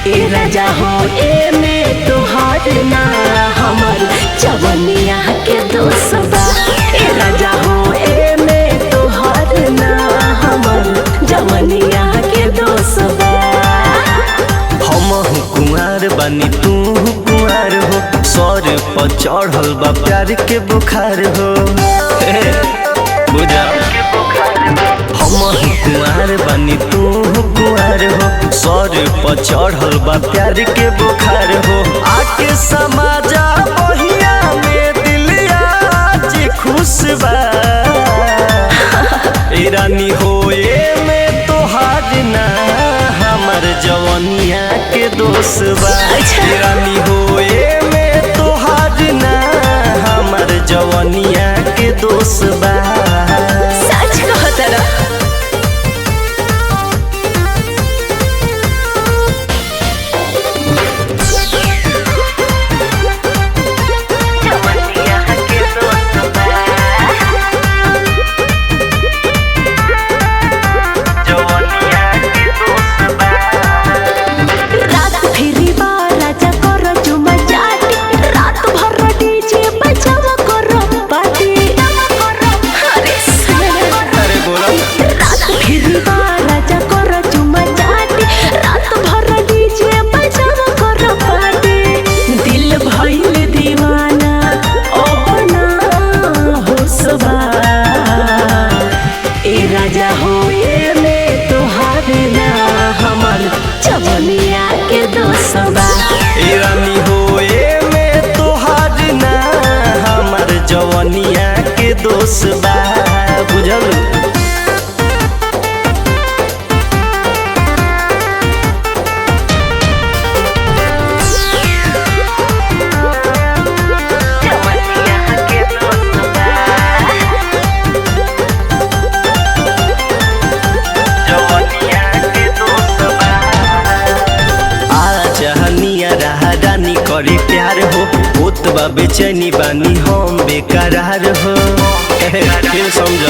ए राजा हो ए में तोहार ना हमर जवनिया के दोष बा। ए राजा हो ए में तोहार ना हमर जवनिया के दोष बा। हम कुंवार बानी तू कुंवार हो, सर पर चढ़ल बा प्यार के बुखार हो। हे, बुझा हम कुंवार बानी तू कुंवार हो, सर पर चढ़ल बा प्यार के बुखार हो। आके समाजा बहिया में दिलिया जे खुश बा। ए रानी हो ए में तोहार ना हमर जवनिया के दोष बा। ए रानी हो ए में तोहार ना हमर जवनिया के दोष बा। सच कहतरा। जवनिया के दोष बा। जवनिया के दोष बा। रात फिरी बा राजा कर चुमा चाटी, रात भर डीजे बजावा कर पार्टी। अरे सुन। अरे बोला ना। रात फिरी बा राजा कर चुमा चाटी, रात भर डीजे बजावा कर पार्टी। दिल भइल दीवाना अब ना होश बा। ए राजा हो ए में तोहार ना हमर जवनिया के दोष बा। ए रानी हो ए में तोहार ना हमर जवनिया के दोष बा। बुझल। जवनिया के दोष बा। जवनिया के दोष बा। आ जहनिया रहा रानी करी प्यार हो, होत बा बेचैनी बानी हम बेकरार हो। फिर समझ।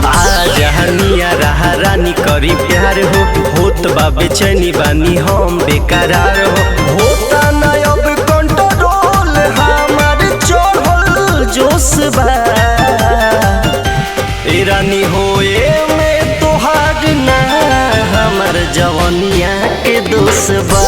आ जहनिया रहा रानी करी प्यार हो, होत बा बेचैनी बानी हम बेकरार हो। होता ना अब कंट्रोल हमार चढ़ल जोश बा। ए रानी हो ए में तोहार ना हमर जवनिया के दोष बा।